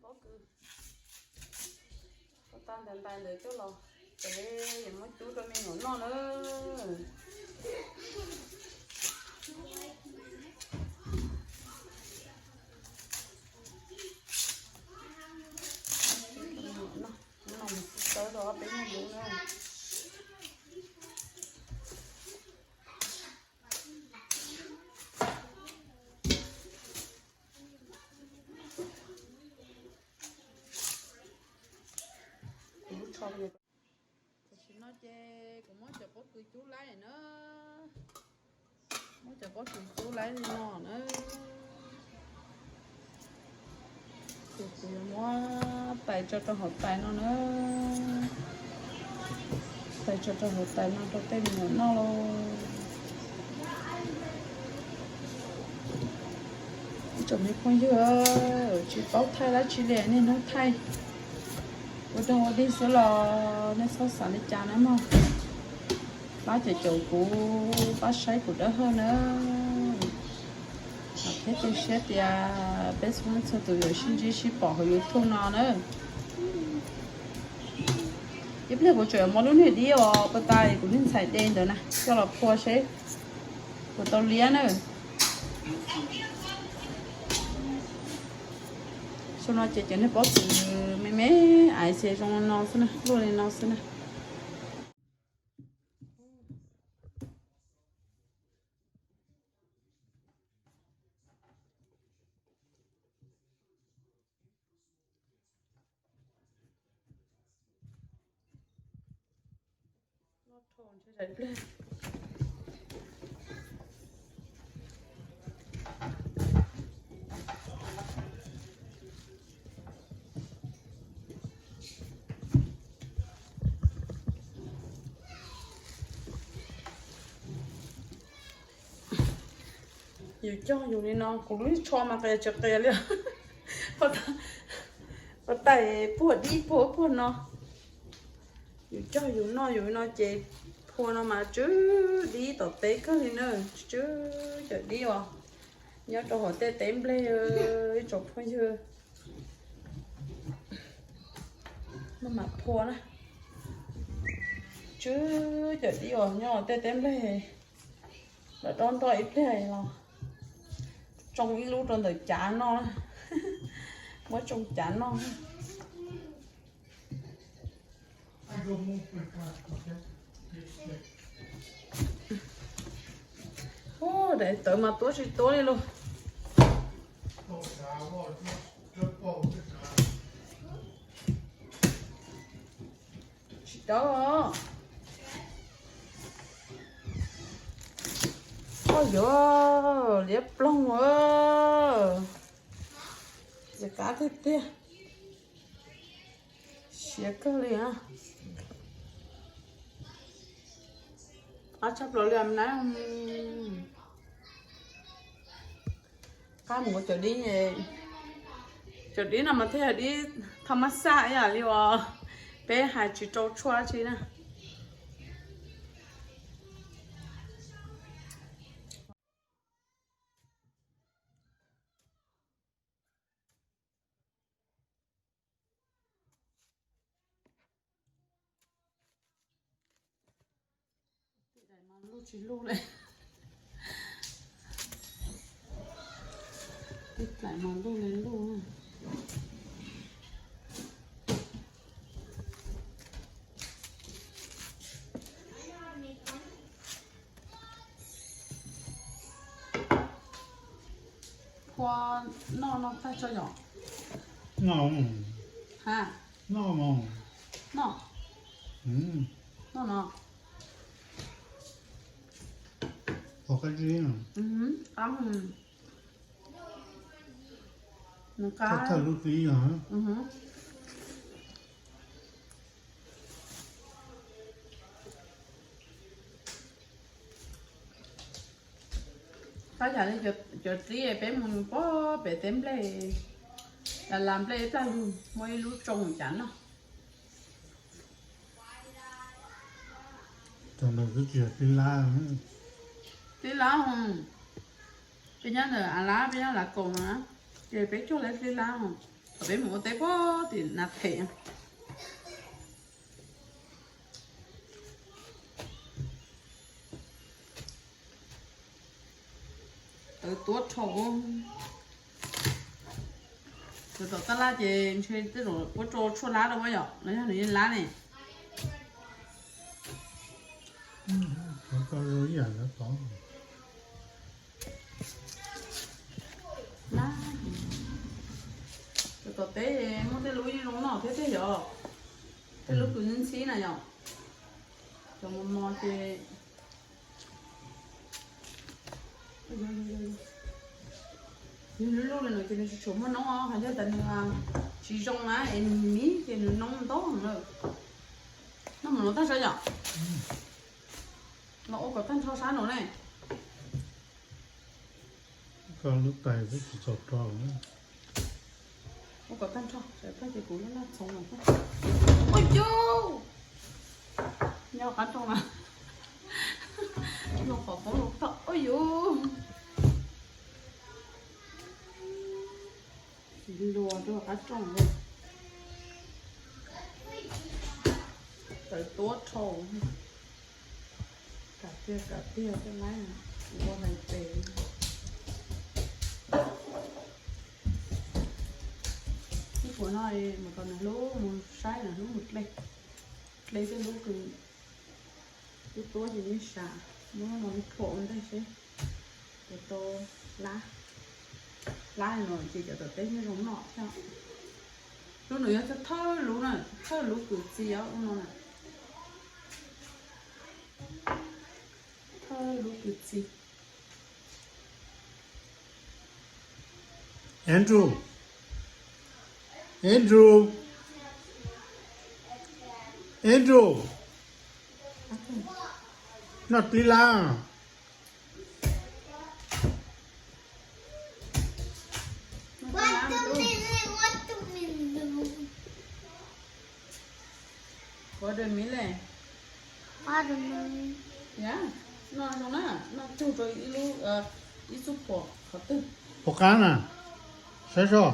Pob kws, pob kws tag ntais ntais ntawd coj los, ces yuav muab cub rau me nyuam noj na. Hnub no mus xib tawb rau ob peb nyuag lub na. Tam sim no ces kuv muab cov pob kws cub laib na. Muab cov pob kws cub laib li no na. Ces kuv yuav muab tais tso rau hauv tais no na. Tais tso rau hauv tais no rau tej me nyuam noj lauj. Ib tsoom me phooj ywg, tsis paub thaij dab tsi li, niaj hnub thaij ua dog ua dig xwb los nej txhob xav li cas na mog. Pab caum caum kuv, pab saib kuv dawb hawj na. Thiab cia siab tias peb txhua leej txhua tus yuav sib ntsib sib pom hauv YouTube no na. Ib pliag kuv tseem yuav muab lub niag dib uas puag ta kuv niag ntxhais de ntawd na coj los phua seb puas tau liab na. Xyoo no ces cov niag pob kws me me aiv xis zoo no xwb na, luaj li no xwb na. Yus cog yus li no, kuv lub tsho mas qias tsis qias li. Puag ta, puag tais puag dib puag puag no. Yus cog yus noj yus li no ces phua no mas tsw dib tom teb kawg li na, tsw cov dib uas nyob rau hauv tej teb nplej, ib tsoom phooj ywg. Maj mam phua na, tsw cov dib uas nyob hauv tej teb nplej. Lawv dob nroj ib pliag los tsoo ib lub rau ntawm cav noj, muab tsoo cav noj. Ub, daim tawv mas tuab tsis tuab li lauj. Tsis dawb os. Oj yog, liab ploog a. Txiv qab tiag tiag. Siav kawg li na. Qab tshaj plaws li na. Qab mus ua cov dib, cov dib no mas thiaj yog dib thaj mab xaj ib yam li uas peb hais tsis rau tshuaj tsi na. Tej daim mas luj tsis luj li. Tej daim mas luj li luj. Phua noj no tag tso yom. Noj. Ha. Noj mog. Noj. Noj no. Qab, qab. Thawj lub tib yog. Tab yam li cov tib peb mus pog pem teb nplej, las las nplej ib plag lug muaj ib lub tsoo cas noj. Tib lab, peb nyob ntawm av lab, peb nyob lab kaum na, ces peb cog lawv tib lab os. Peb mus ua teb puag tim Nas Phem. Tawv tuab dhau. Tawv tom tab laj ces ntshe tej zaum puab rau tshuaj lab rau yom, los yog nws yeej lab ne. Lab, tawv tom teb muaj tej lub yeej zoo noj thiab tiag yom. Tej lub kws ntxhib ntxhib na yom. Cov mos mos ces yog lub lub li no ces nws tsis tshua muaj noob os, hais tias tas nws tsis zoo na es nws mis ces nws noob ntau lawm. Noj mus no tag sab yom. Los ua kom tag nrho sab no ne. Koj lub tais twb tsis txaus rau. Ua kom tag nrho, tsam tag ces kuv laj laj txhoov lawm. Ua yus, nyob qab rooj na. Los qhov qoob los tag, ua yus. Tsis luag rau qab rooj li. Tawv tuab dhau. Kam tiag kam tiag tej laib ua hais pes. Ib puas no mus tau nws hlub mus saib nws hlub mus hle, hle tej lub kws tuab tuab ces yeej sam, muab no thuam ua ntej seb puas tau lab. Lab no ces cov tom teb yeej zoo noj thiab. Lub no yog thawj lub na, thawj lub kws txi os lub no na. Thawj lub kws txi. Andrew. Andrew. Andrew. Noj dlib lab. Watermelon, watermelon. Watermelon. Watermelon. Yog, noj zoo na, noj cug rau ib lub, ib txuj phuam qhov twg. Puas qab na? Saib soj.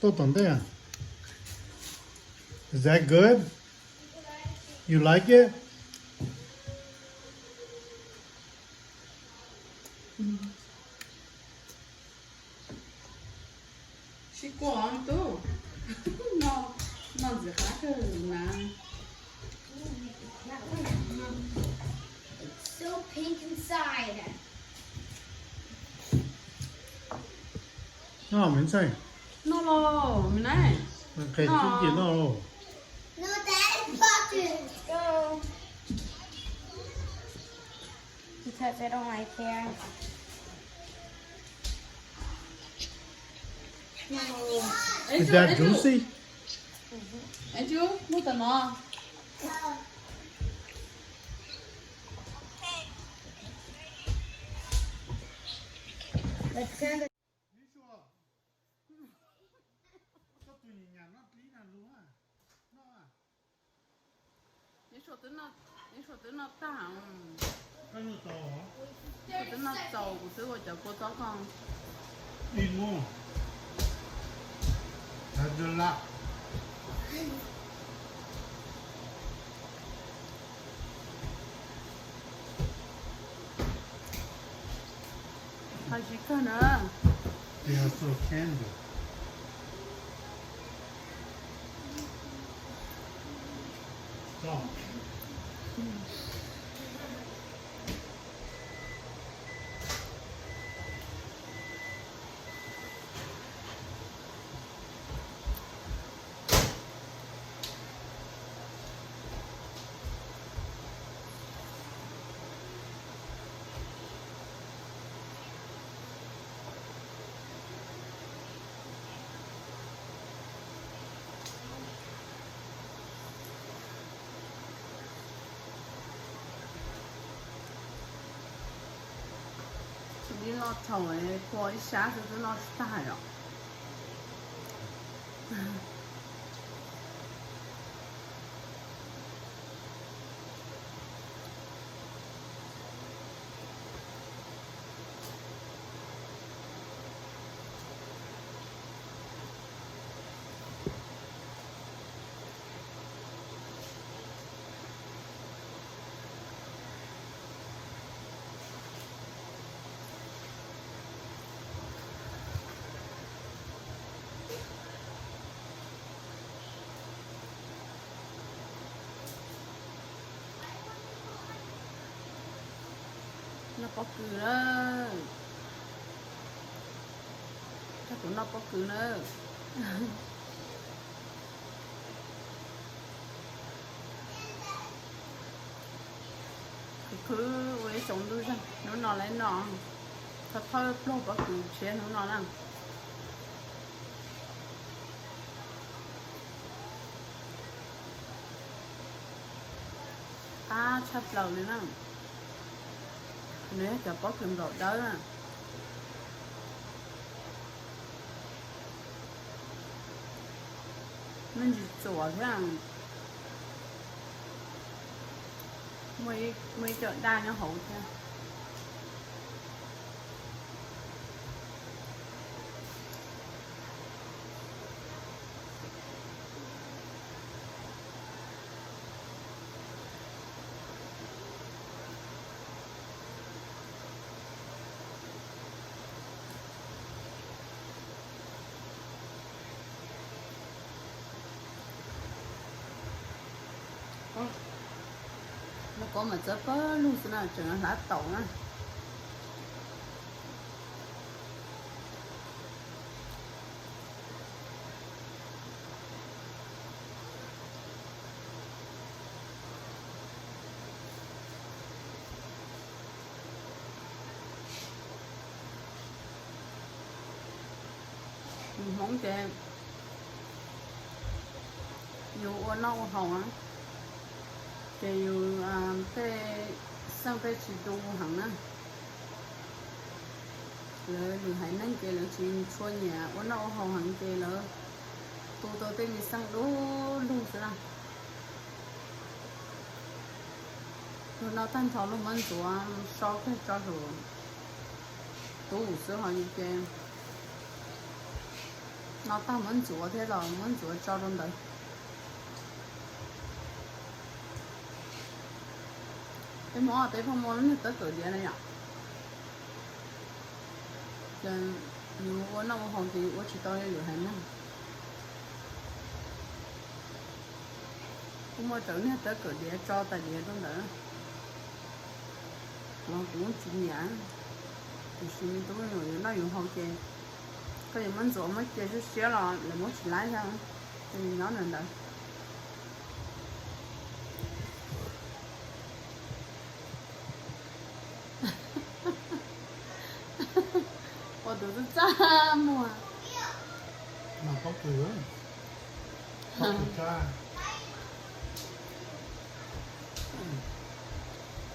Tuaj tom ntej. Is that good? You like it? Sib kuaj tub. Noj ntxim qab kawg na. So pink inside. Noj me ntxhais. Noj los me na. Qhia tub cia noj los. Because I don't like hair. Is that juicy? Ej, Ju, muab tam no. Neb suav twb noj tag. Twb noj txaus, kuv twb ua cov kua txob kho. Qhov tsis kawg na. Tsis dib noj thaum kua ib sab xwb twb noj tsis tag os. Noj pob kws na. Coj kuv noj pob kws na. Khwv khwv ua ib xyoos ntuj zag hnub no lawm no. Thawj thawj pluag pob kws tshiab hnub no na. Qab tshaj plaws li na. Nws yog cov pob kws nplaum dawb na. Me ntsis txuam thiab. Muaj ib co daj nyob hauv thiab. Lauj kaub mas txawb pawg lug xwb na, tseem hlav taum na. Hmoob ces yus ua noj ua haus na, ces yus tej xeej tej tsis tu heev na. Lawv lwm haiv neeg ces lawv tsis tshua nyiam ua noj ua haus heev ces lawv tu tau tej me xeej dub lug xwb na. Luag noj tag nrho luag muab ntxuav so kawg tso rau tub xwb, ho yus ces noj tag muab ntxuav thiab los muab ntxuav tso rau ntawd. Peb Hmoob peb pheej muaj lub niag tawb kawm diav na yom. Ces yus ua noj ua haus ces yus ua tsis tau li lwm haiv neeg. Kuj muaj cov niag tawb kawm diav tso tais diav rau ntawd los kuv tsis nyiam. Tiam sis me tub me nyuam yuav noj yuav haus ces koj yuav muab ntxuav muab cia siab siab los lawv muab tsis laib thiab, ces nyob ntawd ntawd. Ua tus txaj txaj muag. Mas pob kws, pob kws txaj.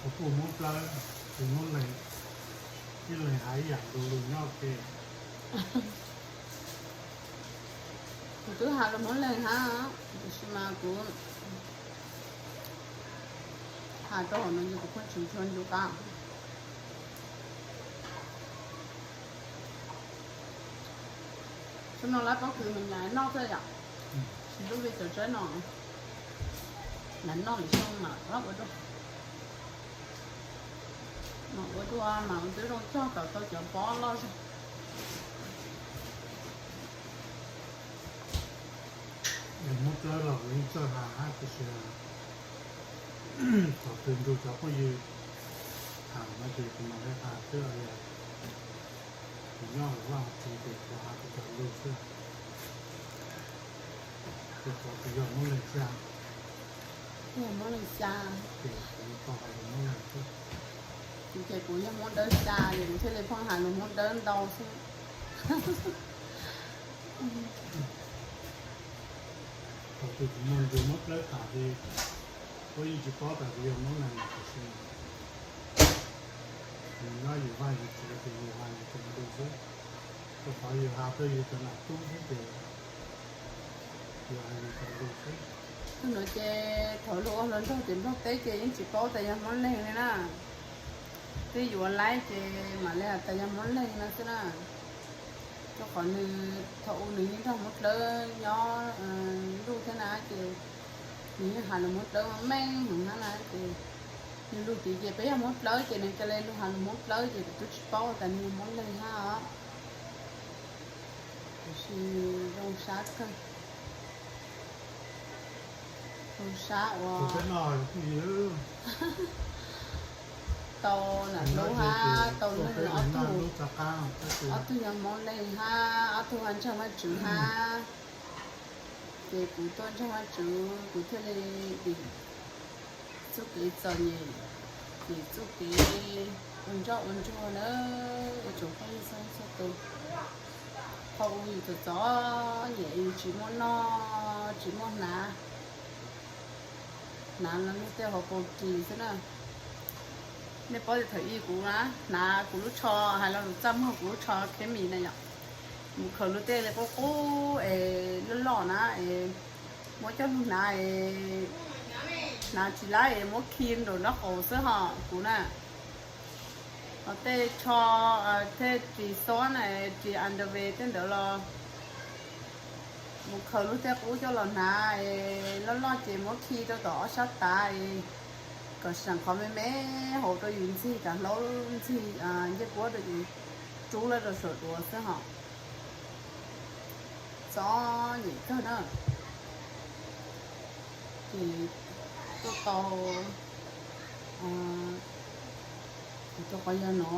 Kuv kuj Hmoob Plawb, tus Hmoob Leeg, ib leeg hais ib yam nkaus lus nyob ua ke. Kuv twb hais lus Hmoob Leeg hab, tiam sis mas kuv hais rau hauv no ces kuv kuj tsis tshua ncu qab. Xyoo no lawv pob kws me nyuam noj xwb yom, tsis ntuj li cov tsaib no, lawv noj lwm xyoo mas ua dua, mas ua dua mas ua twb zoo cog tom tau cov pob loj zog. Hmoob Plawb los kuv yeej txawj hais hab, tiam sis thaum twg nrug cov phooj ywg hais no ces kuv mam li hais xwb, kuv nyob hauv vaj hauv tsev ces kuv hais kuv cov lus xwb. Ces qhov kuv yog Hmoob Leeg Xya, yog Hmoob Leeg Xya, ces kuv tau hais lus Hmoob Leeg xwb. Kuv ces kuv yog Hmoob Dawb Xya ces kuv thiaj li pheej hais lus Hmoob Dawb ntau xwb. Thaum twg kuv muag nrug Hmoob Plawb tas ces puab yeej tsis paub tas kuv yog Hmoob Leeg, tiam sis yus nyob yus vaj yus tsev ces yus hais yus cov lus xwb, rau qhov yus hais rau yus cov nam tub xwb ces yus hais yus cov lus xwb. Tug nuav ces thaum lug ua hluas nraug tim Nplog teb ces yeej tsis paub tas yog Hmoob Leeg li na, twb yuav laib ces mam li has tas yog Hmoob Leeg no xwb na. Rau qhov nws thaum u nws yeej nrog Hmoob Dawb nyob ntuj thiab na ces nws yeej has lus Hmoob Dawb meej heev hab na ces nws lug tid ces peb yog Hmoob Dawb ces nws ca le lug has lus Hmoob Dawb ces kuv twb tsis paub tas nws yog Hmoob Leeg hab os. Tiam sis zoo sab kawg, zoo sab uas Tau nam lub hab tau nug ob tug, ob tug yog Hmoob Leej hab ob tug ho ntseeg Vajtswv hab. Ces kuv tuaj ntseeg Vajtswv kuv thiaj li dim txuj kev txom nyem, dim txuj kev ua ntsoj ua ntsuag na. Ua tsoom phooj ywg txhua tus, qhov uas yus txom txom nyem yus tsis muaj noj tsis muaj hnav, hnav los luag tej hauv paus ris xwb na. Nej paub tias thaum ub kuv na hnav kuv lub tsho, hais lo lus txaj muag kuv lub tsho kheb mis na yom, mus khaws luag tej li qub qub es loj loj na es muab coj lug hnav es hnav tsis laib es muab khi nraum nraub qaum xwb ho kuv na. Ho tej tsho, tej ris xob na, ris underwear tej ntawd los mus khaws luag tej qub coj los hnav es loj loj ces muab khi rau tom ob sab tav es kom seem qhov me me hauv rau yus ntxig kav hlaub ntxig ncej puab rau yus rub lawm rau saum duav xwb ho. Txom nyem kawg na. Ces tuaj tau, kuv tuaj qhov yog no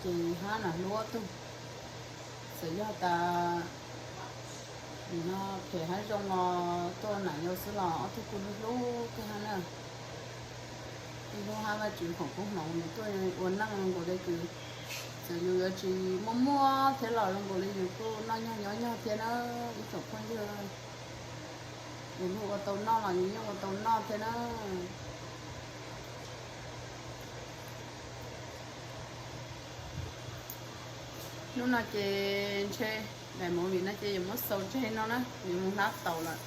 ces hab nam lub ob tug, txawm yog tas nim no phem hab zoo los tuaj nam yau xwb los ob tug kuj hlub hlub kawg hab na. Kuj hlub hab Vajtswv khoom kuj hmoov yus tuaj ua neej zoo nkaus li kws, txawm yus yuav tsis muaj muaj thiab los zoo nkaus li yus kuj noj nyog nyob nyog thiab na ib tsoom phooj ywg. Yus lug ua tau noj los yus yeej ua tau noj thiab na. Hnub no ces ntshe daim movie no ces yuav muab xaus tseg no na, yuav mus hlab taus lawm.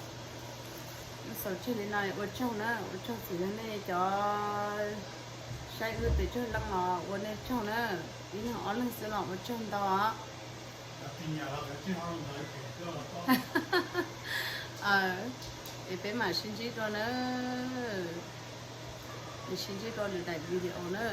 Muab xaus tseg li no ua tsaug na, ua tsaug txawm yog nej cov saib wb pes tsawg leej los ua nej tsaug na, ib leeg ob leeg xwb los ua tsaug ntau. Es peb mam sib ntsib dua na, sib ntsib dua lwm daim video na.